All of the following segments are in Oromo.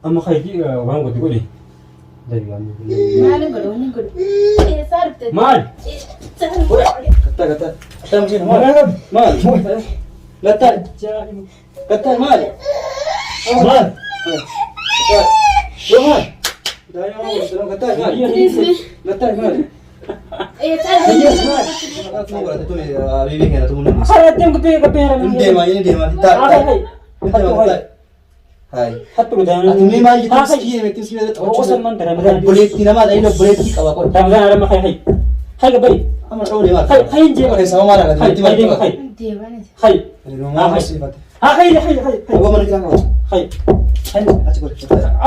Amma kayti waan godhu godhi. Dabi waan godhu. Maalin godhu wanni godhu. Eessaa dhufte? Maal? Kattaa kattaa. Kattaa Museena maal? Maal? Gattaa. Gattaa maal? Maal? Yoo maal? Gattaa maal? Gattaa maal? Eessaa dhufte? Habiibii keenya tumuun Harattiin kuttee kuttee harattiin. hin deemaa inni deemaa. Taa taa. Hai. Hai. Hattu gudaa. Ati mee maal jettu miskiina metti miskiina Qosan man dara madan. Obboleettii namaa ta'in obboleettii qaba qoy. Ramadan arama hai hai. Hai gabai. Amma dhoo deemaa. Hai hai inje. Okei sababa maal Hai argate? hai hai. Deebanis. Hai. Maal siifate? Ha hai hai hai. Aboo mana kiraa qaba. Hai. Hai achi godhe.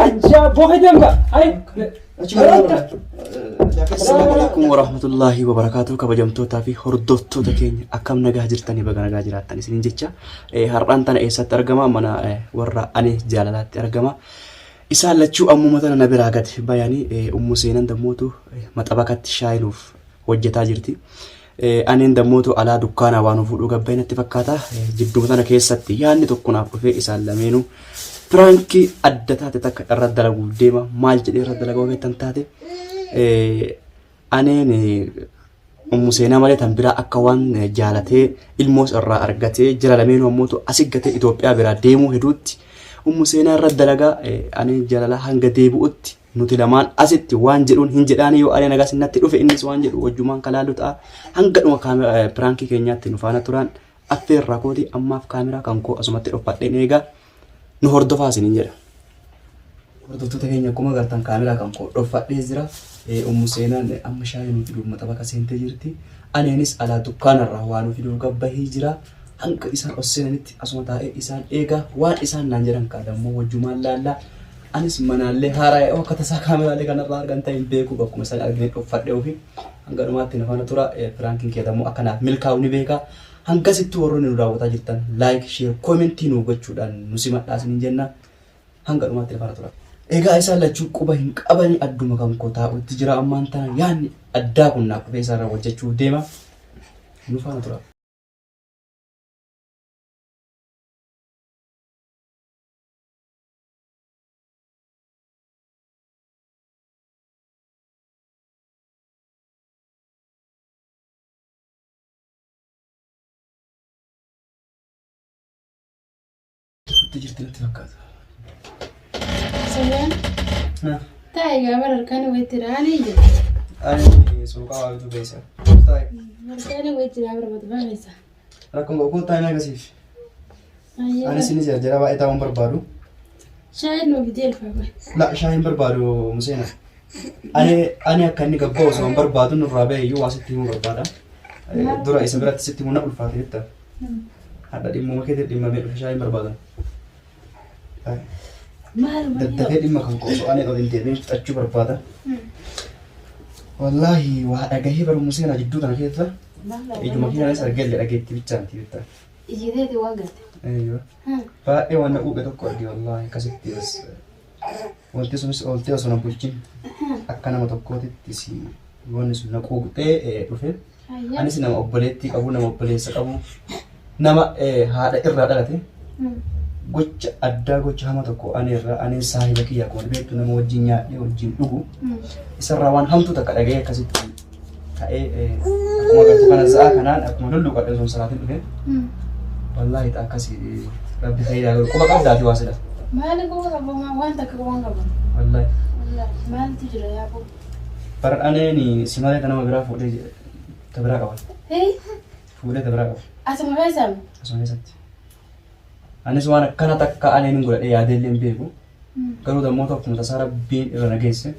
Ajja bohe demga. Hai. Achi godhe. Assalamu alaikum warahmatullahi wabarakatuh kabajamtootaa fi hordoftoota keenya akkam nagaa jirtanii baga nagaa jiraattan isiniin jecha har'aan tana eessatti argama mana warra ani jaalalaatti argama isaan lachuu ammuma tana na biraa gad bayanii ummu seenan dammootu maxabakatti shaayinuuf hojjetaa jirti. Aneen dammootu alaa dukkaanaa waan fuudhuu gabbee natti fakkaata jidduma tana keessatti yaadni tokko naaf dhufee isaan lameenuu piraankii adda taate takka irra dalaguuf deema maal jedhee irra dalaguu beektan taate aneen ummu seenaa malee tan biraa akka waan jaalatee ilmoos irraa argatee jira lameenuu ammootu asi gatee Itoophiyaa biraa deemuu heduutti ummu seenaa irra dalagaa aneen jaalalaa hanga deebi'utti nuti lamaan asitti waan jedhuun hin jedhaani yoo aneen agas natti dhufe innis waan jedhu wajjumaan kalaallu ta'a hanga dhuma piraankii keenyaatti nu faana turaan affeerraa kooti ammaaf kaameraa kan koo asumatti dhofadheen eegaa nu hordofaa isiniin jedha. Hordoftoota keenya akkuma agartan kaameraa kan koo dhofadhee jira. Ummu seenaan amma shaayii nu fiduuf maxabaka seentee jirti. Aneenis alaa dukkaanarraa waa nu fiduuf gabbahee jira. Hanga isaan ol seenanitti asuma taa'ee isaan eegaa waan isaan naan jedhan kaadammoo wajjumaan laallaa. Anis manaallee haaraa yoo akka tasaa kaameraalee kanarraa argan ta'e hin beeku bakkuma isaan argine dhoffadhe ofii hanga dhumaatti na faana tura piraankiin kee dammoo akka naaf milkaa'u ni beeka. Hangasitti warroonni nu daawwataa jirtan like share koomentii nu gochuudhaan nu simadhaa isiniin jenna hanga dhumaatti na faana tura. Egaa isaan lachuu quba hin qabani adduma kan koo taa'utti jira ammaan tana yaadni addaa kun naaf dhufee isaan irra hojjechuuf deema nu faana tura. Itti jirti natti fakkaata. Safiyaan taa'e gaafa harkaan wayitti raanii jira. Ani suuqaa waa bituu beessa. Harkaan wayitti raa barbaadu baafessa. Rakkoon qabu koo taa'ee agarsiif. Anis inni jira jara baay'ee taa'uun barbaadu. Shaayiin nu bitee dhufaa qoy. La shaayiin barbaadu Museena. Ani ani akka inni gabba'u osoo hin barbaadu nurraa ba'e iyyuu waa sitti himuu barbaada. Dura isa biratti sitti himuu na ulfaate jetta. Hadha dhimmuma keetiif dhimmamee dhufe shaayiin barbaadan. Maal Daddafee dhimma kan koo osoo ani ol hin deebiin fixachuu barbaada. Wallaahi waa dhagahee baru Museenaa jidduu tana keessa ijuma kiyyaanis argelle dhageetti bichaanti jetta. Ijiteeti waan garte. Eeyyoo. Baay'ee waan na quuqe tokko arge wallaahi akkasitti bas wanti sunis ooltee osoo na bulchin akka nama tokkootitti si wanni sun na quuqxee dhufe. Anis nama obboleettii qabu, nama obboleessa qabu, nama haadha irraa dhalate gocha addaa gocha hama tokko ani irraa ani saahiba kiyya akkuma beektu nama wajjin nyaadhee wajjin dhugu isarraa waan hamtuu takka dhaga'ee akkasitti ka'ee akkuma agartu kana za'aa kanaan akkuma lulluqadhe osoo hin salaatin dhufe wallaahi ta'a akkasii rabbi fayyidaa godhu quba qabdaati waa sila Maali quba qabu waan takka quba qabu. wallaahi Maaltu jira yaa quba? Bara aneen si malee ta nama biraa fuudhee ta biraa qaba. Hee Fuudhee ta biraa qaba. asuma keessaa Asuma keessatti. Anis waan akkana takka aneen hin godhadhee yaadee illee hin beeku. Garuu dammoo tokkuma tasaa rabbiin irra na geesse.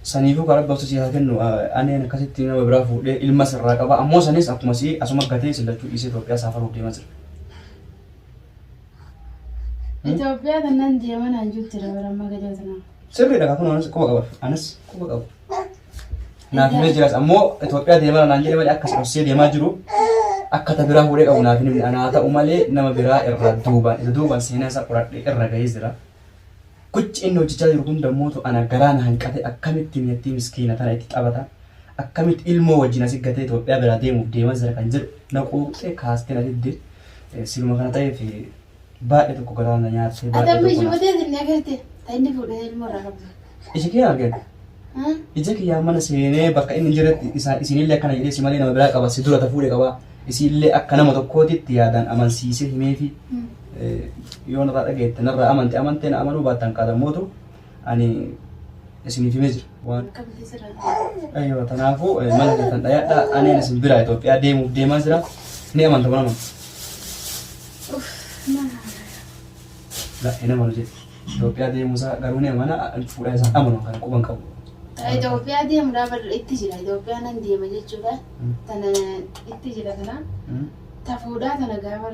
Saniifuu karaa rabbi obsa haa kennu aneen akkasitti nama biraa fuudhee ilma sirraa qaba. Ammoo sanis akkuma sii asuma gatee sillachuu dhiisee Itoophiyaa saafaruuf deemaa jira. Itoophiyaa tannan deeman an jirti bara amma gadoo tanaa. Sirriidha kan kun anis quba qaba. Anis quba qaba. Naaf himee jiras ammoo Itoophiyaa deemaa naan jedhe malee akkas dhoksee deemaa jiru akka ta biraa fuudhee qabu naaf hin himne. Anaa ta'u malee nama biraa irraa duubaan isa duubaan seenaa isaa qoradhee irra gahee jira. Gochi inni hojjechaa jiru kun dammootu ana garaa na hanqate akkamitti miyattii miskiina tana itti taphata akkamitti ilmoo wajjin asi gatee Itoophiyaa biraa deemuuf deemaa jira kan jedhu na quuqxee kaastee na didde siluma kana ta'eef baay'ee tokko garaa na nyaattee Ati baay'ee amma tokko na ijoollee ni agarte. Ta inni fuudhee ilmoo irraa qabdu. Ija kee argeen. Ija kiyyaa mana seenee bakka inni hin jirretti isinillee akkana jedhee si malee nama biraa qaba si dura ta fuudhe qaba isiillee akka nama tokkootitti yaadaan amansiisee himeefi yoo narraa dhageette narraa amante amante na amanuu baattan kaadammootu ani isiniif himee jira waan Akkamitti sirraa? Ayyoo tanaafuu mala keessan dhayadha ani isin biraa Itoophiyaa deemuuf deemaa jira ni amanta mana amanta. La hin amanu jedhe Itoophiyaa deemuu isaa garuu ni amana fuudhaa isaa amanu kana quban qabu. Itoophiyaa deemuudhaaf bar itti jira. Itoophiyaa nan deema jechuudha. Tana itti jira tana. Ta fuudhaa tana gaafa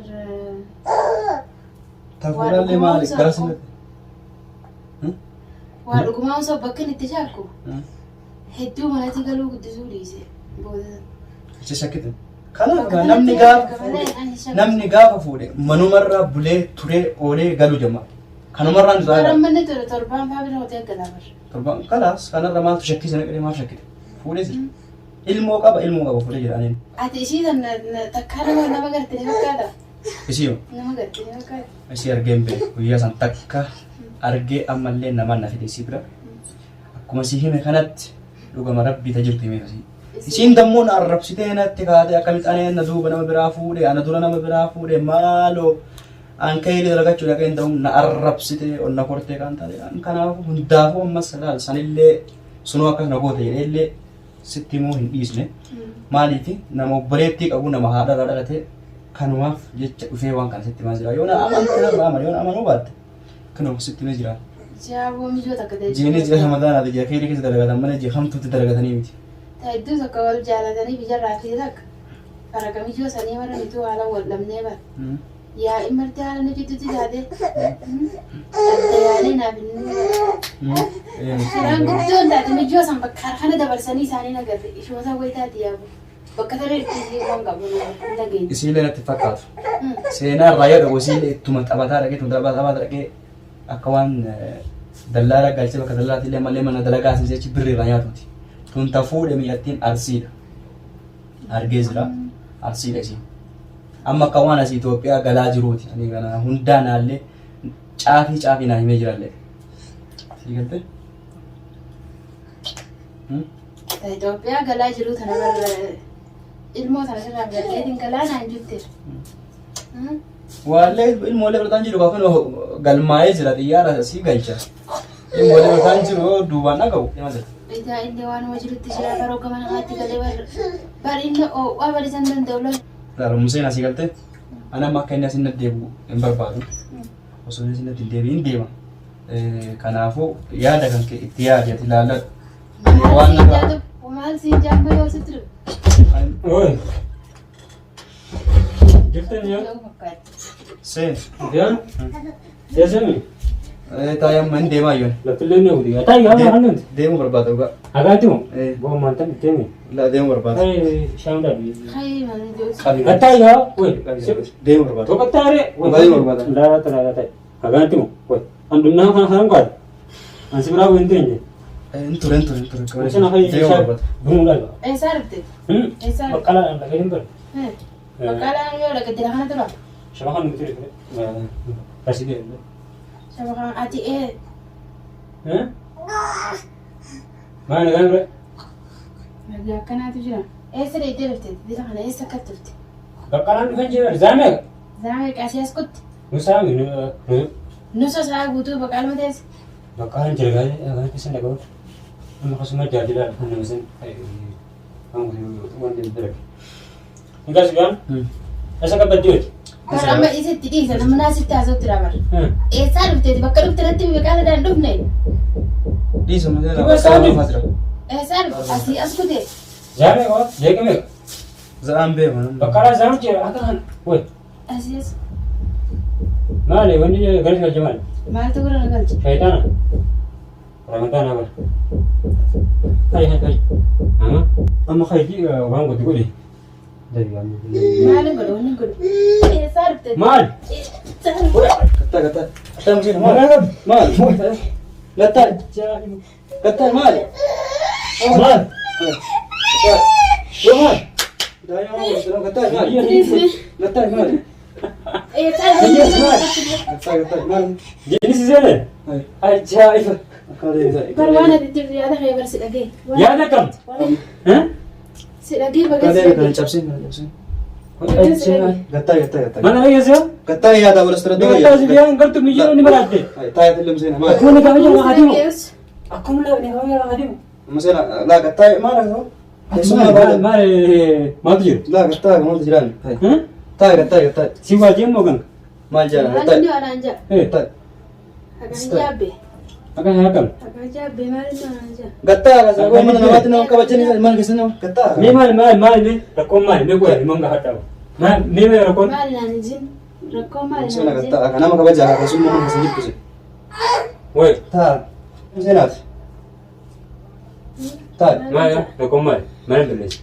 Ta fuudhaallee maali gara sinatti? Waa dhugumaa osoo bakka inni itti shaakku hedduu manatti galuu guddisuu dhiise booda. Itti shakkite. Kanaaf gaa namni gaafa fuudhe namni gaafa fuudhe manumarraa bulee turee oolee galu jama. Kanumarraan irraa Karan gala. manni ture torbaan faa bira hotee galaa bar. Torbaan kalaas kanarra maaltu shakkisa naqee maal shakkite? Fuudhee jira. Ilmoo qaba ilmoo qaba fuudhee jira aneen. Ati ishii tan takkaa nama nama garte ni fakkaata. Isii hoo? Nama garte ni fakkaata. Isii argee hin beeku guyyaa san takka argee ammallee namaan na fide isii bira. Akkuma sii hime kanatti dhugama rabbii ta jirtu hime asii. Isiin dammoo na arrabsitee natti kaatee akkamitti ani na duuba nama biraa fuudhe ana dura nama biraa fuudhe maaloo an kayrii dalagachuu dhaqee hin ta'u na arrabsitee ol na kortee kan taate an kanaafuu hundaafuu ammas laal sanillee sunuu akkas na goote jedhee illee sitti himuu hin dhiisne maaliif nama obboleettii qabu nama haadha irraa dhalate kanumaaf jecha dhufee waan kana sitti himaa jira yoo na amante narraa amane yoo na amanuu baatte kanuma sitti himee jira. Jaaboo mijoo takka ta'e. Jiini ji'a ramadaanaati ji'a keerii keessa dalagatan malee ji'a hamtuutti dalagatanii miti. Ta hedduu tokko wal jaalatanii biyyarraa fi takka faraqa mijoo sanii warra mituu haala wal dhabnee bara. Yaa'in marti haala nu jidduutti taate. Adda yaanee naaf hin Shiraan guddoon taate mijoo san bakka harkana dabarsanii isaanii nagarre ishuma san wayi taate yaabu. Bakka tana itti isii waan qabu hin dhageenye. Isiilee natti fakkaatu. Seenaa irraa yoo dhabu isiilee ittuma taphataa dhaqee ittuma taphataa dhaqee akka waan dallaala galchee bakka dallaalaatti illee malee mana dalagaa asiin jechi birri irraa nyaatuuti. Tun ta fuudhe mi'attiin arsiidha. Argee jira. Arsiidha isiin. Amma akka waan asii Itoophiyaa galaa jiruuti. Ani kana hundaa naallee caafii caafii naa himee jirallee. Sii galtee? Ta Itoophiyaa galaa jiru tana barra ilmoo tana sirraa galteetiin galaa naan jette. Waallee ilmoolee fudhataan jiru kafin galmaa'ee jira xiyyaara sii galcha. Ilmoolee fudhataan jiru duubaan dhaga'u. Egaa inni waanuma jirutti jira baroo gama namaatti galee bar bar inni oowwaa barisan danda'u lola. Laala Museen asii galtee ana amma akka inni asin deebi'u hin barbaadu. Osoo inni asin hin deebi'in deema. Kanaafuu yaada kan kee itti yaadi ati ilaalladhu. Maal siin jaatu maal siin jaamma yoo sitti dhufe. Oi. Jirtan yaa? Yoo fakkaatti. Seen. Sufiyaan? Seesami? Taayaan man deemaa yoon. Laftillee ni oguti. Taa yaa maal nuti? Deemuu barbaada dhugaa. Agaati moo? Eh. Boo maanta bitteemi. Laa deemuu barbaada. Ay shaan dhabi. Hayii maal jedhu. Qabi. Taa yaa oi. Deemuu barbaada. Tokkottaare. Baay'ee barbaada. Laa laa laa ta'e. Agaati moo? Oi. An dhumnaa kana kan qaadu. An si biraa hin teenye. Hin ture hin ture hin ture. Osoo na Deemuu barbaada. Bunuu dhaga. Eessaa dhufte? Eessaa dhufte? Baqqalaadhaan dhagee hin bare. Baqqalaan yoo dhaqe dira kana tura. Shabakan nuti ture. Asii deemne. Shabakan ati ee Maal nagaan ture? Nagaa akkanaatu jira. Eessa dheedee dhufte? Dira kana eessa akka dhufte? Baqqalaan dhufan jira. Zaamee. Zaamee qaasii as kutte. Nusaami nu Nusa sa'a guutuu baqqaaluma teesse. Baqqalaan jira gaa'ee keessa dhaga'u. Amma akkasuma jaajilaa dhufan nama sin wanti bira. Ingaas gaan eessa qabaddi hoji? Bara amma isitti dhiisa nama naasitti haasa'utti jira bara. Eessaa dhufteeti bakka dhufte irratti biqilaa sadaan dhufne. Dhiisa malee Duba isaanii. lafaa jira. Eessaa dhufte asii as kute. Zaamee qaba jeeqame Za'aan beema. baqqalaa zaam jira akka kan way Asii as maali wanni gara galche maali? maaltu gurra na galche? Shayitaana. Ramadaana bara. Hay hay hay. Ama amma hay waan godhi godhi. Maal godhu wanni godhu? Eessaa dhufte? Maal? Eessaa dhufte? Kattaa kattaa. Kattaa Museen maal? Maal? Gattaa. Gattaa maal? Maal? Yoo maal? Daa'ima maal? Gattaa maal? Gattaa maal? Ee taa'e. Gattaa gattaa maal? Jinni si seene? Ajaa'iba! Akkana deebisaa. Bar waan ati jirtu yaada kee bar si dhagee. Yaada kam? Si dhagee baga Akkana si deebi kana dhagee. cabsin kana cabsin. Ajaa'iba! Gattaa gattaa gattaa. Mana dhageessee? Gattaa yaada wal asirra Mee gattaa si biyyaan gartuu miyyoo ni baraatte. Taa'ee illee seena maal? Akkuma ni kabaja waa adeemu. Dhageessu. Akkuma ni kabaja waa adeemu. Seena laa gattaa maal akka Keessumaa Maal maal maaltu jiru? laa gattaa maaltu jiraan? Taa'ee gattaa gattaa Si waajjeen moo kan? maal jedhan Maal gattaa inni waanaan jaa? gattaa Hagaan jaabbee. Akka akkam? Hagaan jaabbee maal inni waanaan jaa? gattaa kasargoo mana namaatti nama kabajanii mana keessa nama gattaa. Mee maal maal maal mee rakkoon maal mee qoya himoon gaafadhaa. Maal mee mee rakkoon? Maal naan ijin? Rakkoo maal Seena naan ijin? gattaa akka nama kabajaa keessummaa mana keessa jirtu se. Wayi Taa seenaati. Taa maal rakkoon maal maal balleessa?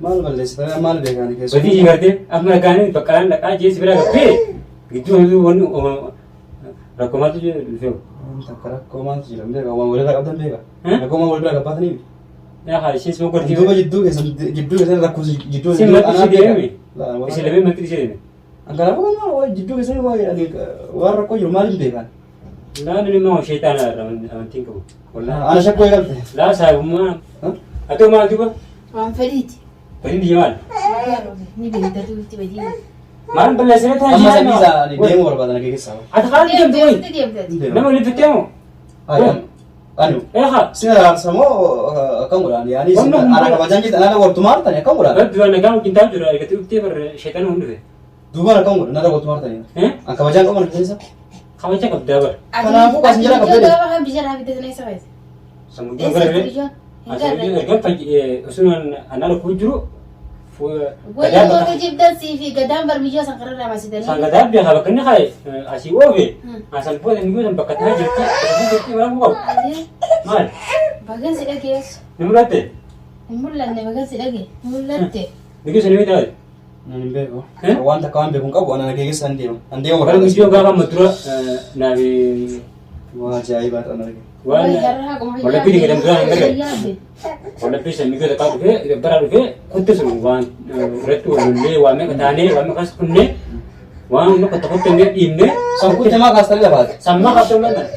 maal balleessita maal beekaan keessummaa. Hojii gartee amma dhaqaanii baqqalaan dhaqaa jeesi bira gabbee gidduu hojii wanni rakkoo maaltu dhufee? Takka rakkoo maaltu jira beeka waan walirraa qabdan beeka. Rakkoo maal walirraa qabbaatanii. Yaa haa isheen sima gortii. Duuba jidduu keessan jidduu keessan rakkoo jidduu Isin manti ishee deeme? Isin lameen manti ishee deeme? Kanaafuu jidduu keessan waan rakkoo jiru maal hin beekan. Laa nuni immoo sheexaana irra amantiin qabu. Ana shakkoo eegalte. Laa saahibummaa. Atoo maal duuba? Waan fedhiiti. Badiin biyya maal? Ni beekta duuti badii. Maal balleessine ta'a Amma sanii isaa deemuu barbaadan akka keessaa. Ati kaan deemtu wayi? Deemte deemte. Nama waliin fittee moo? Ani Eegaa. sin araarsamoo akkam godhaan yaani sin ana kabajaan jettan ana gortu maal tani akkam godhaan. Rabbi waan nagaa wajjin taa'u jira argatee dhuftee barre sheexana hundi dhufe. Duuba akkam godhan ana gortu maal tani. An kabajaan qabu mana keessa. Kabaja qabdaa bara. Kanaafuu qas jala qabdee. Gaafa kan biyya irraa fidde sana isa fayyisa. Sammuu gara Eessa galee. Erga osoo anaa dhukkuu jiru. Wayii goota jibdan sii fi gadaan barmiyyoo san kararraa maasitanii. San gadaa beekaa bakka inni ka'e asii oofe asan booda miyyoo san bakka ta'aa jirti jirti mana qabu. Maal? Bagan si dhageessu. Ni mul'atte? Hin mul'anne bagan si dhage. Mul'atte. Miyyoo san ni taate? Nan hin beeku. Waan takka waan beeku hin qabu ana nagee keessa hin deema. An deema Bara miyyoo gaafa amma dura naafi Waa ajaa'ibaa ta'an arge. waan wallabbii dhiqatan dura hin gargaru. Wallabbii san miyyoo takkaa dhufee bara dhufee kutte sun waan irratti wal lollee waa meeqa taanee waa meeqa kunnee waan meeqa tokkotti illee dhiibnee San kutte maa kaastanii lafaati. sammaa kaastee mul'atan.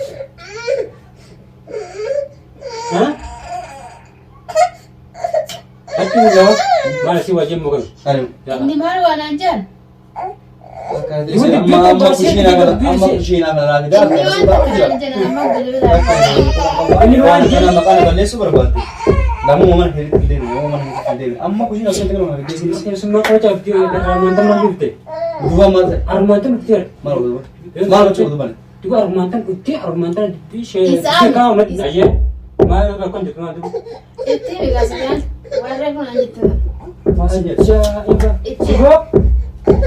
Achi gaafa maal asii wajjin mukan. Ani Inni maal waanaan jaan? amma amma kushiinaa kana amma kushiinaa kana naa fidaa Inni waan takka naan jedhan amma bilbila. Inni waan kana maqaa na balleessuu barbaadde. Lamuma mana keessatti hin deemne, lamuma mana keessatti hin deemne. Amma kushiinaa osoo hin ta'in mana keessatti Keessummaa qocha abdii armaantan maal dhufte? Duuba maal ta'e? Armaantan dhufte. Maal duuba? Maal gochuu duuba? Duuba armaantan dhuftee armaantan dubbii ishee Isaan. kaa uummatni ayyee maal rakkoon jirtu maal duuba? Itti beekaa waan reefu naan jettu. Ajaa'iba. Itti. Sigoo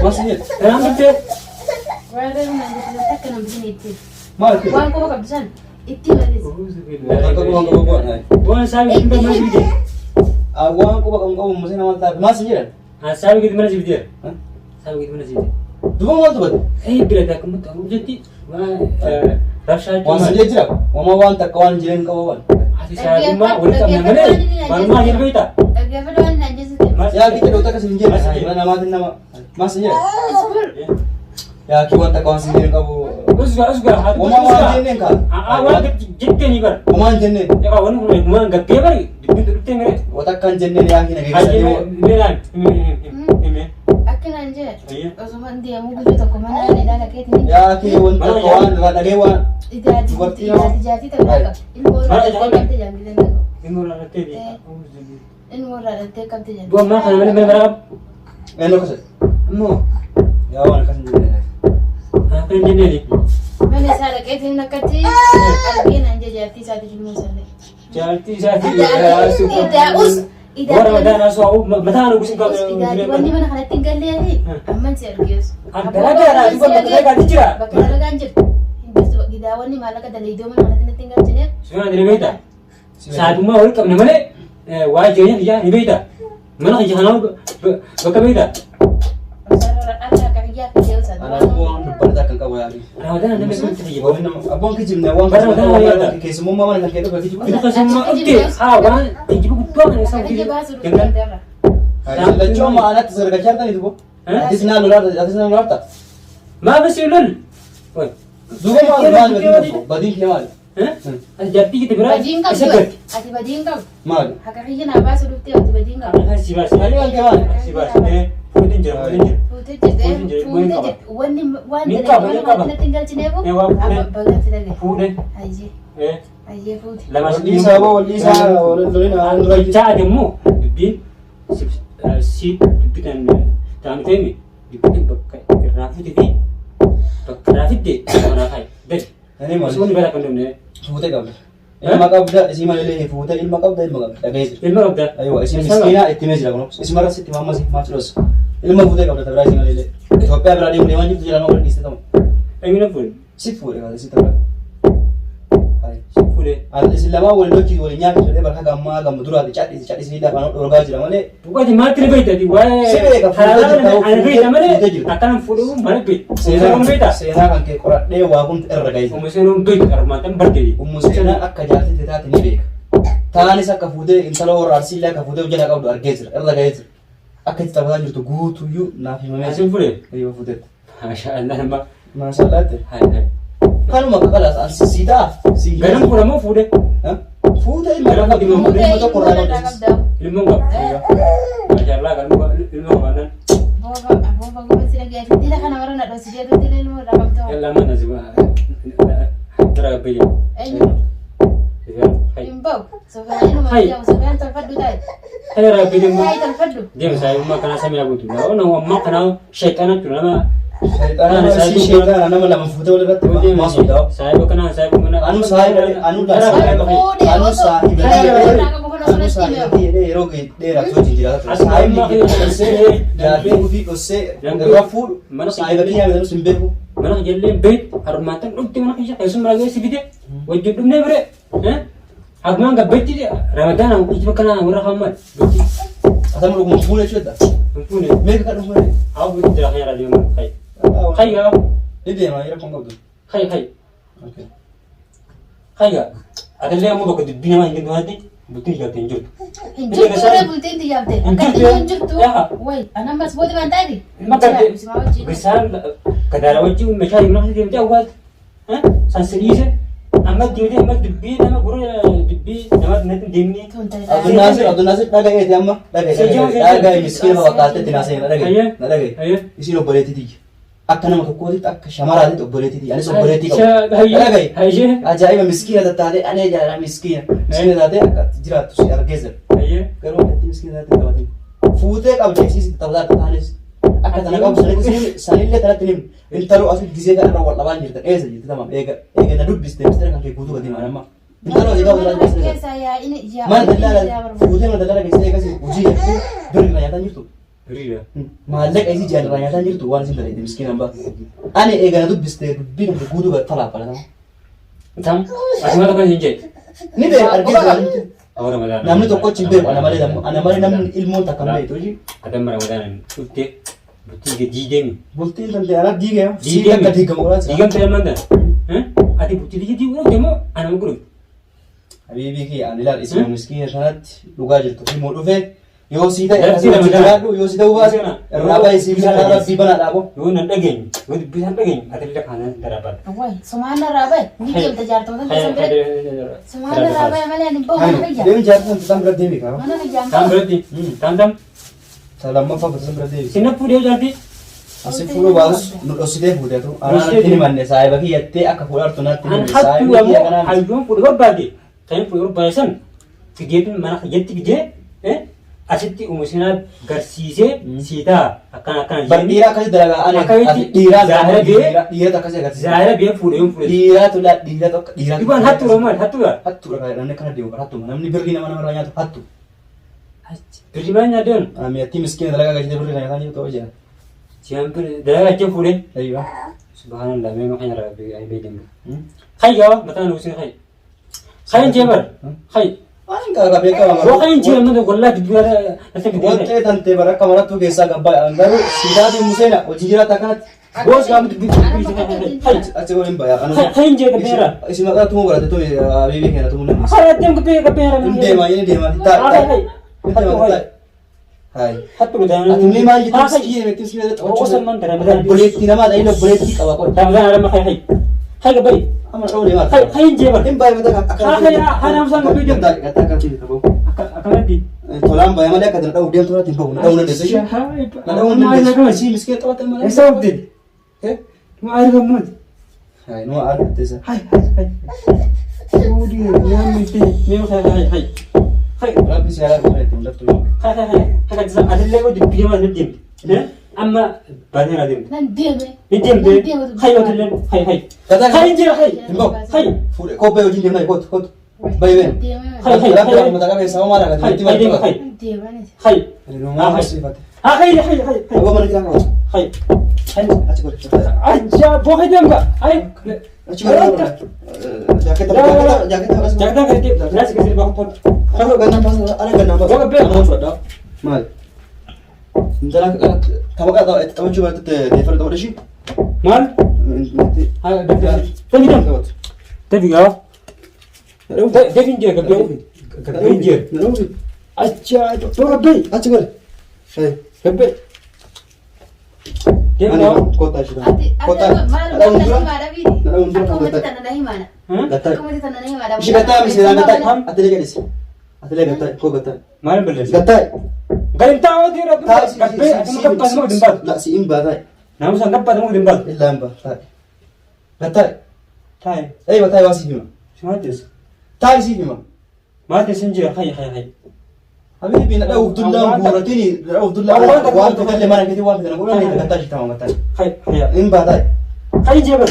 Maal si jedhe? kanaan dhuftee Waan reefu naan jettu takka nama isin itti. Maal itti? Waan qofa qabdu san itti balleessi. Akka waan qabu waan. Waan saabii giddu mana si bitee. Waan quba qabu qabu musee nama taate maal si jedhan? Saabii giddu mana si bitee. Saabii giddu mana si bitee. Duuba maal dubbate? Ee bira takka jetti rabshaa Waan si jedhe jira. Wama waan takka waan jireen qaba waan. Ati saayibummaa walitti qabna malee maalummaa hin beektaa? Dhaggeeffadhu waan naan jechuudha. Yaa kicha dhootta akkas hin jenne. Mana namaatiin nama. Maal si jedhe? Yaa kii waan takka waan si jedhe qabu. Usgaa usgaa haati Wama waan jenneen kaa. Aa waan jettee ni bara. Wama hin jenneen. Yaa waan kun waan gaggee bari dubbiin dhuftee mere. Wata akka hin jenneen yaa kii nageessa Haji deemu. meelaan hime. Akka naan jedhe osuma deemuu guyyaa tokko mana ilaala keetiin Yaa kii wanta akka waan irraa dhagee waan. Ijaati ijaati ta'uu qaba. Ilmoo irraa dhattee qabde jaanti danda'u. Ilmoo irraa dhattee Ilmoo irraa dhattee qabde jaanti. Du'a ammaa kana malee mana bara qabu. Eenyu akkas jedhe? Ammoo Yaa waan akkas hin jenneen. akka hin jenneeni. Mana isaa dhaqeetiin akkatti argee naan jee jaartii isaati ilmoo isaallee. Jaartii isaatii Idaa'us Warra mataan haasawaa mataan uwwisin Idaati wanni mana kanatti hin galleefi amman si argeessu. Dalagaa duuba bakka dalagaa jira. Bakka dalagaan jirtu. Hin jirtu gidaawwanni maallaqa dalaydoo mana kanatti natti hin galchineef. Suuraa ni beektaa? Saadummaa wal qabne malee waa jireenya kiyyaa ni beektaa? Mana kiyya kanaa bakka beektaa? Anaafuu waan dubbate akka hin qabu yaa kii. Ramadaan nama sun fayyadamu. Abboon kijibne waan Bara mataa walii yaada. keessummaa mana kan kee dhufe kijibu. Bifa summaa dhufte haa waan geejjiba guddoo kana isaa Akka hojii baasuu gangan. dhufte irra. Lachuu amma alatti sargachaa jirtanii dubo. Atis naa lolaarta atis naa lolaarta. Maaf si lol? Oi. Duuba maal maal badiin tokko badiin kee maali? Ati jaartii kee biraa Badiin isa qabdu garte. ati badiin qabdu. Maali? Haqa kiyya naa baasu dhuftee ati badiin qabdu. Ana si baase. Badiin kan kee maali? Si baase. Fuutiin jira fuutiin jira. Fuutee jirte Fuutiin jira, fuutee ni qaba. jirte wanni waan Ni dalage qaba, mana ni qaba. maatii natti hin galchineefu Eh, waa fuudhee. amma baga si dhagaye. Fuudhee. Hayyee hayyee fuute. Lama Walli isaa boo walli isaa lolina waan dura Bichaa ati immoo dubbiin si dubbitan ta'an feemi dubbitan bakka irraa fuute fi bakka irraa fidde manaa kaa'i. Gadi. Ani maali? Osoo bara kan dhumne. Fuutee qabda. Ilma qabda isii malee fuutee ilma qabda ilma qabda dhaga'ee jira. Ilma qabda. Aywa isin miskiina itti mee jira kun isuma irratti itti maammas maaf dhos. Ilma fuutee qabda tabiraa isii malee. Itoophiyaa biraa deemu deemaa jirtu jira nama dhiiste ta'u. Eenyu fuudhe? Si fuudhe kaase si tabiraa. Fuudhe. Isin lamaan wal lolchi wal nyaatu jedhee bakka gammaa gamma duraati cadhisi cadhisi lafaan dhorgaa jira malee. Dhugaatii maatti ni beekta ati waa'ee Si beeka, fuutee halaala jirta, ana beekta malee fuutee jirta. akkanaan fuudhuu mana beekta. Seenaan beekta. Seenaa kan kee qoradhee waa hundi irra ga'ee jira. Ummu seenuun beekta armaatan bartee. Ummu seenaa akka jaartitti taate ni beeka. Taanis akka fuutee intala warra arsiillee akka fuutee hojjeta qabdu argee jira irra ga'ee jira. Akka itti taphataa jirtu guutuyyuu naaf himamee Asin fuudhe. Eeyyoo fuutetti. Maasha Allah nama. Maashallaatti. Hai hai. Kanuma akka kalaas an si ta'a. Si Ganam fuudha moo fuudhe? Fuutee ilma irraa qabdi Fuutee ilma tokko ilmoo irraa irraa qabdi. qabda. Ilmoon qaba. Maasha Allah galma ilma qabaannan. Boofa boofa goba si dhagaye ati dila kana warra na dhoositee ati dila ilmoo irraa qabda. Yalla mana si dara gabbee jira. Eenyu? Hai. Hin bahu. Sofiyaan inuma Hai. jedhamu Sofiyaan tolfadhu taa'e. Hai dara gabbee deemu. Taa'e tolfadhu. Deemu saayibummaa kanaa samii haguutu. Nama ammaa kanaa shayxaana tura nama. Shayxaana si shayxaana nama lama fuutee wal irratti maa sodaa. Saayiba kanaa saayiba mana. Anu saayiba anu laa saayiba Fuudhee anu osoo saahiba ilmoo irraa qabu kana anu osoo natti saahiba himee. jedhee yeroo dheeraaf wajjin jiraata ture. As Saahibni amma kee dhoksee jaartii ofii dhoksee irra fuudhu Mana saahiba kiyyaa midhaan hin beeku. Mana jallee beet harmaatan dhugte mana keessa keessuma ragaa si fide wajjin dhumnee bire. Harmaan gabbeetti ramadaan ijji bakka naa warra kaan maal? Atama dhuguma fuudhe jechuudha. Hin fuune. Meeqa kan dhufu malee? Haa buuti jira kan yaraa deeman. Hai. Hai gaa. Ni deema yeroo kun qabdu. Hai hai. Hai gaa. Atallee ammoo bakka dubbii namaa hin jirtu bultiin ijaarte hin jirtu. Hin jirtu warra bultiin ijaarte. Hin Akka jirtu. hin jirtu. Yaa. Wayi ana ammas booda waan taate. Ilma garte bisaan gadaara wajjin meeshaa himna deemtee awwaalte. San si dhiise amma deemtee amma dubbii nama gurra dubbii nama natti hin deemnee. Abdulnaasir Abdulnaasir dhaga'eeti amma dhaga'e dhaga'e miskiina fakkaatteetti naasee na dhaga'e na dhaga'e isiin obboleettii tiyya akka nama tokkootitti akka shamaraatitti obboleettii tiyya anis obboleettii qaba dhaga'e ajaa'iba miskiina tattaatee anee jaalala miskiina miskiina taatee akka jiraattu si argee jira garuu akkatti miskiina taatee taphatin fuutee qabdee isiis taphataa taanis akka tana qabu sanillee tanatti ni Intaloo asitti gisee kana irra wal dhabaa jirtan eessa jirti tamam eega eega na dubbiste mistira kan kee guutuu gadi maal amma intaloo asii qabu Mana jirti keessa yaa'ini mana daldala fuutee mana daldala keessee eegas hojii jettee birri irraa nyaataa jirtu Hiriira. maallaqa isii ji'an irraa nyaataa jirtu waan isin dalagde miskiin hambaa ani eega na dubbiste dubbii kan kee guutuu gadi falaa tamam Tam asuma tokko hin jedhe. ni beeka argee jira namni Awwa Ramadaan. namni tokkochi hin beeku ana malee ana malee namni ilmoon takka hin beektu hojii Adam Ramadaan dhufte bultii gadi diigame. Bultiin tan ta'e anaa diigee sii akka diigamu godhaa jira. Diigamte lamman tana. Ati bultii biyya diiguu dhufte moo anama godhufte? Habiibii kiyya ani ilaal isuma miskiina sanatti dhugaa jirtu himuu dhufe yoo sii ta'e Lafti akkasii wajjin Ramadaan. jiraadhu yoo sii ta'uu baate irraa bahi sii bishaan rabbii banaa dhaabo. Yoo nan dhageenye yoo dubbii isaan dhageenye ati illee kaanaan darabaadha. Wayi sumaan irraa bahe ni deemta jaartota keessan biratti. Sumaan irraa bahe malee ani bahu mana kiyya. Deemi jaartii san tan bira deemi kaa. Mana kiyyaan Taan bahu. biratti taan tam Ta lammaffaa bira san bira deemi. sinna fuudhee jaartii Asi fuudhuu baatus nu dhoksitee fuuteetu. Anaa natti hin himanne saahiba kiyyattee akka fuudhartu natti hin An himne. hattuu Saahibni kiyya ammoo kanaa miti. hayyoon fuudhu barbaade kan fuudhu barbaade san fideetu mana kiyyatti fidee asitti umusinaa garsiisee sii ta'a akkana akkana Bar dhiira akkasii dalagaa ani Akkamitti? ati dhiiraa Zaahira bee? dhiiratu akkasii agarsiisa. Zaahira bee fuudhe yoon fuudhe. Dhiiraatu laa dhiiratu akka dhiiraatu. Dhibaan hattuudha maal hattuudha? Hattuudha kan namni akkana deemu bar hattuma namni birrii nama namarraa nyaatu hattu. Birrii maal nyaaddeenu? Mi'attii miskiina dalagaa galchitee birrii kana nyaataa jirtu hojii. Siyaan birrii dalagaa achi fuudhe. Aywa. Subhaanallah mee maqaan irraa beekamu. Hayyaa mataa nuusin hay. Hayin jee bar. Hay. Waan qaba beekama. Yoo hayin jee amma wallaahi dubbii natti fidee. Wanti tantee bara akka marattuu keessaa gabbaa garuu siidaatiin museena hojii jiraata akkanatti. Boos gaama dubbii dubbii hay. Achi waliin bayaa anu. Hayin jee gabbeera. Isi maqaa tumuu barate tumi abiibii keenya tumuu dandeessa. Hayi adeem gabbee gabbeera. Hin deemaa inni deemaa taa taa. Hay. Hin deemaa taa. Hayi. Hattu dhugaa. Ati mee maal jettu miskiina metti miskiina taphachuu. Qosa man Ramadan. Obboleettii namaa ta'ee obboleettii qaba qoy. Ramadan arama hay hay. Hay gabay. Amma dhawne maal? Hay hay injee bar. Hin baay'ee mataa akka Haa hay haa naamsaan gabay deemtu. Gattaa gattaa akka ta'e qabu. Akka akkanatti. Tolaan baay'ee malee akka dhawuuf deemtu irratti hin bahu. Na dhawuu dandeessu ishee. Na dhawuu dandeessu. Isii miskiina taphatan malee. Eessa oofte? Eh? Nu argamuuti. Hayi nu argatte isa. Hay hay hay. Suudii nyaanni fi mee hay hay hay. Hay Rabbi si haraa kuma itti mul'attu. hay hay hay. Hay kan adillee yoo dubbii maal ni deemte. Amma baatee na deemte. Nan deeme. Ni deemte. Hay otillee hay hay. Gataa Hay injira hay. Hin bahu. Hay. Fuudhee kobbee wajjin deemnaa kootu kootu. Bayi been. Deeme. Hay hay Rabbi hay. mataa qabeessa homaa laata Hay itti hay maal hay. Nan deemanis. Hay. Numaa barsiifate. Ha hay hay hay. Aboo mana kiraa qabatu. Hay. Hay. Achi godhe. Ajja booka deemka. Hay. Achi godhe. Jaaketta jaaketta jaaketta. Jaaketta keessatti naas keessatti bahu tolu. Kana gannaan baasa ala gannaan baasa. Boka bee. Nama fudhadhaa. Maali? Intala tapha itti taphachuu baratti teeffala tapha dhishii. Maal? Hay defi deem. Defi gaa. Defi injira gabbee. Gabbee injira. Ajja booka bee. Achi godhe. Gabbee. Deem Ani gaa. kottaa ishee. Ati ati Kottaa. maal Dhawuun maal dura. himaadha biiti. Dhawuun dura Akka uummata gattaa. tana na himaadha. Gattaa. Akka uummata tana na himaadha. Ishee gattaa miseenaa gattaa. Atilee gadhisi. Atilee gattaa koo gattaa. Maal balleessa? Gattaa. Galintaa hojii irra gabbee asuma gabbaa asuma gadi hin baatu. La si hin baa taa'e. Naamusaan gabbaa asuma gadi hin baatu. Illaa hin baa taa'e. Gattaa. Taa'e. Eeywa taa'e waa siif hima. Si maal teessa? Taa'e siif hima. Maal teessa hin jira hayya hayya hayya. Habibi na dha'uuf dullaan guuratini na dha'uuf dullaan waan fedhallee mana keetii waan fedhan godhan gattaa shitama mataa. Hayya hayya. Hin baa taa'e. Hayya jee bar.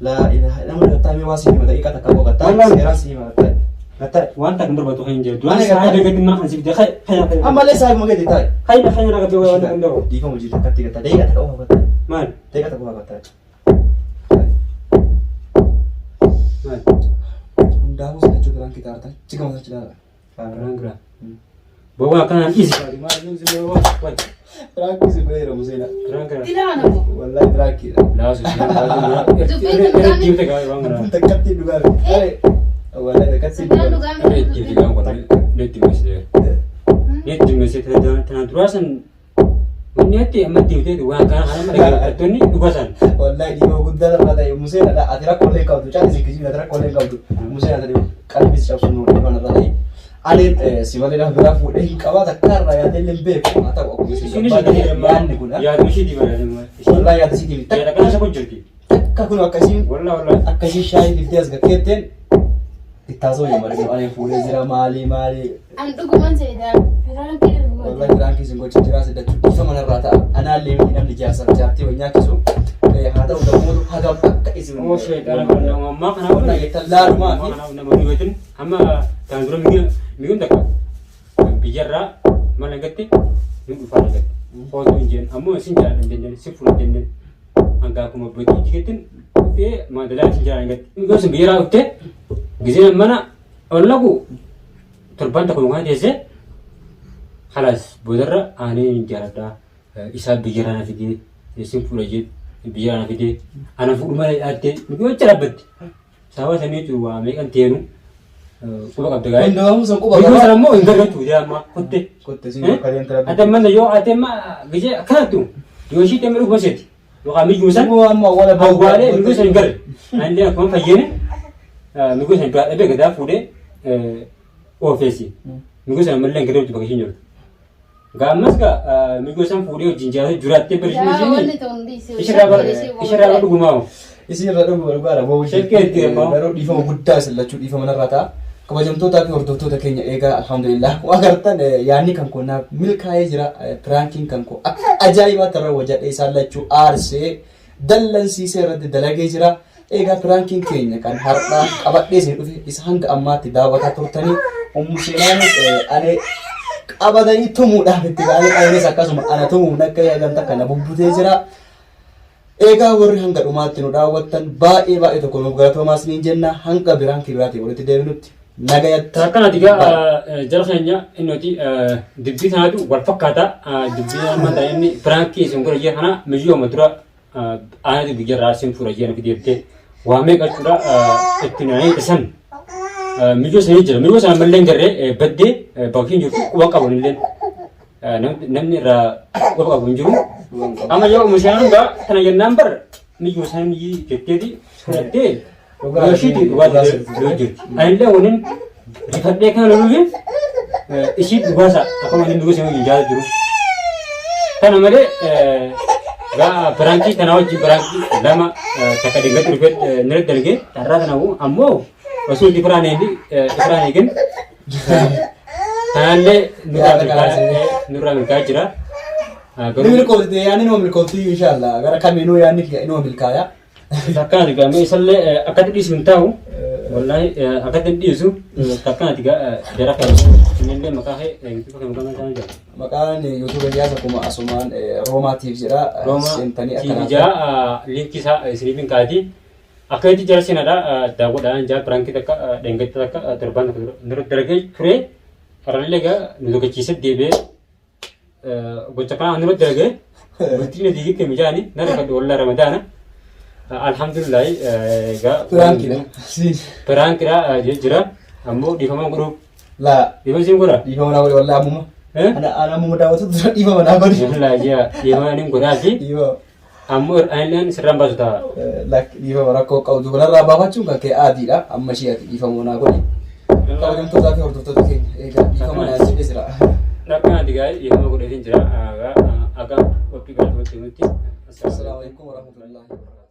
Laa ilaaha nama gattaa mee waa siif hima daqiiqaa takka koo gattaa seeraan siif hima gattaa. Gattaa. Waan takka hin barbaadu hayya hin jira. Duraan saayiba gadi mana kan siif fide hayya hayya hayya. Ammallee saayiba gadi taa'e. Hayya hayya na gabbee waan takka hin barbaadu. Dhiifama hojii takkatti gattaa daqiiqaa takka qofa gattaa. Maal? Daqiiqaa takka qofa gattaa. Maal? Hundaafuu si jechuu biraan kitaartan jigama sachi ilaala. Biraan biraa. Booba akkanaan dhiisi. Biraanki si godheera Museenaa. Biraan biraa. Dilaa nama. Wallahi biraankiidha. Laasu. Irra deemte gaarii waan kanaa. Kun takkatti dhugaa miti. Wallahi takkatti Sindaan dhugaa. dhugaa Irra miti. deemte gaarii waan Netti meesee. Netti meesee tanaan duraa san wanni atti amma deemtee waan kana kana amma dhaggeeffattoonni dhugaa san. Wallahi dhiifama guddaa irraa ta'e Museenaadha. Ati rakkoolee hin qabdu. Caalli si kijibni ati rakkoolee hin qabdu. Museenaa ta'e qalbii si cabsu nu dhiifama irraa ta'e. Ani si malee nama biraa fuudhee hin qabaa takka irraa yaadee illee hin beeku. Haa ta'u akkuma isin Isinis barbaadde yaadni kun. yaaduma ishii diimaa. Wallahi yaada isii diimti. Yaada kana isa kun jirti. Takka kun akkasiin Wallah wallah. akkasii shaayii fiddee as gakkeetteen itti haasa'u hin barbaadu. Ani fuudhee jira maalii maalii. An dhuguman seedaa. Firaan kee Wallahi biraan keessan gocha jiraa siddachuu dhiifama narraa ta'a. Anaallee miti namni jaarsaaf jaartii wal nyaachisu. Haa ta'u gammoota hagam akka isin. Oo sheexana kana ammaa kana Wallahi jettan laalumaa fi nama dhibatin amma kan dura mi'uun takka biyyarraa mana gatti nu dhufaa gatti hootu hin jeen ammoo isin jaalladha hin jenneen si fuula hin jenneen hanga akkuma badii jigettin dhuftee maadalaa isin jaalladha gatti. Mi'uun sun biyyarraa dhuftee giseen mana ol naqu torban tokko yookaan teessee halaas boodarra aanee hin jaalladha isaa biyyarraa na fidee isin fuula jee biyyarraa na fidee ana fuudhu malee dhaattee mi'uun achi dhaabbatti. Sababa sanii jechuun waa meeqan teenu quba qabda gaa'e. Hundaa'uun san quba Biyyoo qaba. sana immoo hin gargaartu jira amma kotte. Kotte siin bakka deemte rabbi. Ati amma yoo ati amma gisee akkanattu yoo ishii deemee dhuguma seeti yookaan miyyuu san Immoo amma awwaala bahu. awwaalee miyyuu san hin garre. Anillee akkuma fayyeene miyyuu san biraa dhabee gadaa fuudhee oofeessi. Miyyuu san ammallee hin gargaartu bakka ishiin jirtu. Gaa ammas gaa miyyuu san fuudhee wajjin jiraatee jiraattee bari Yaa ishiin wanni ta'u hundi isii. ishirraa dhugumaa. Isin irra dhugu barbaada. Boobu Shakkii itti hirmaa. Garuu dhiifama guddaa isin lachuu dhiifama narraa ta'a. Kabajamtootaa fi hordoftoota keenya eegaa alhamdulillah. Akkuma agartan yaadni kan koo naaf milkaa'ee jira. Piraankiin kan koo akka ajaa'ibaatti irra wajadhee isaan lachuu aarsee dallansiisee irratti dalagee jira. Egaa piraankiin keenya kan har'aa qabadhee isin dhufe isa hanga ammaatti daawwataa turtanii Ummu Seenaanis ani qabatanii tumuudhaaf itti ka'anii anis akkasuma ana tumuun akka yaadan takka na bubbutee jira. Egaa warri hanga dhumaatti nu daawwattan baay'ee baay'ee tokko nuuf galatoomaa isiniin jenna hanga biraankii biraatiin walitti deebinutti nagayatti. Akkanati egaa jara keenya innoti dubbii kanaatu wal fakkaata. Dubbii amma ta'e inni piraankii isin godha jee kana miyyoo dura aanatu biyyarraa isin fuudha jee nuti deebitee waa meeqa jechuudha itti naanii isan miyyoo sanii jira. Miyyoo sana mallee hin garree baddee bakki hin jirtu quba qabu illee. Namni irraa qofa qabu hin jiru. Amma yoo umushaan dhugaa tana jennaan bar miyyuu isaan miyyii jetteeti fudhattee Dhugaa ishiitti dhugaa dhugaa yoo jirti. Anillee waliin rifadhee kana loluuf ishii dhugaasa akkuma inni dhugaa ishee jaalatu jiru. Kana malee gaa biraankii kana wajjin biraankii lama takka dhingatti dhufee nira dalgee tarraa kana ammoo osoo itti firaan eegin Kanallee nurraa milkaa'aa milkaa'aa jira. Ni milkoofte yaadni numa milkoofti inshallah gara kamiinuu yaadni kiyya inuma milkaaya. Akkanati gaa mee isallee akkatti dhiisu hin taa'u. Wallaahi akkatti hin dhiisu. Akkanati gaa jara kan innillee maqaa kee yuutuuba kee maqaa maal jira? Maqaan yuutuuba kiyyaas akkuma asumaan Roomaa TV jedha. Roomaa Seentanii TV akkana. jaa liinkii isaa isiniif hin kaati. Akka itti jara seenaadha daawwadhaan jaa piraankii takka dheengatta takka torbaan takka dura dalagee ture. Har'allee egaa nu dogachiisee deebi'ee gocha kanaa nurra dalagee bultii na diigee mijaani na rifadhe wallaa ramadaana. Alhamdulillahi egaa Piraankidha. Piraankidha jira ammoo dhiifama godhuuf Laa dhiifama siin godha. dhiifama naa godhi wallaa ammuma. Ana ana ammuma daawwatu dura dhiifama naa godhi. Wallaa jaa dhiifama ni godhaati. Dhiifama. Ammoo anilleen sirraan baasu ta'a. Lakki dhiifama rakkoo qabdu kanarraa baafachuun kan kee aadiidha. Amma ishee ati dhiifama naa godhi. Kabajamtootaa fi hordoftoota keenya egaa dhiifama naa jedhee jira. Rakkoon ati gaa'ee dhiifama godheetiin jira. Akka qophii biraatti walitti himutti. Assalaamu alaikum warahmatullahi wabarakatuh.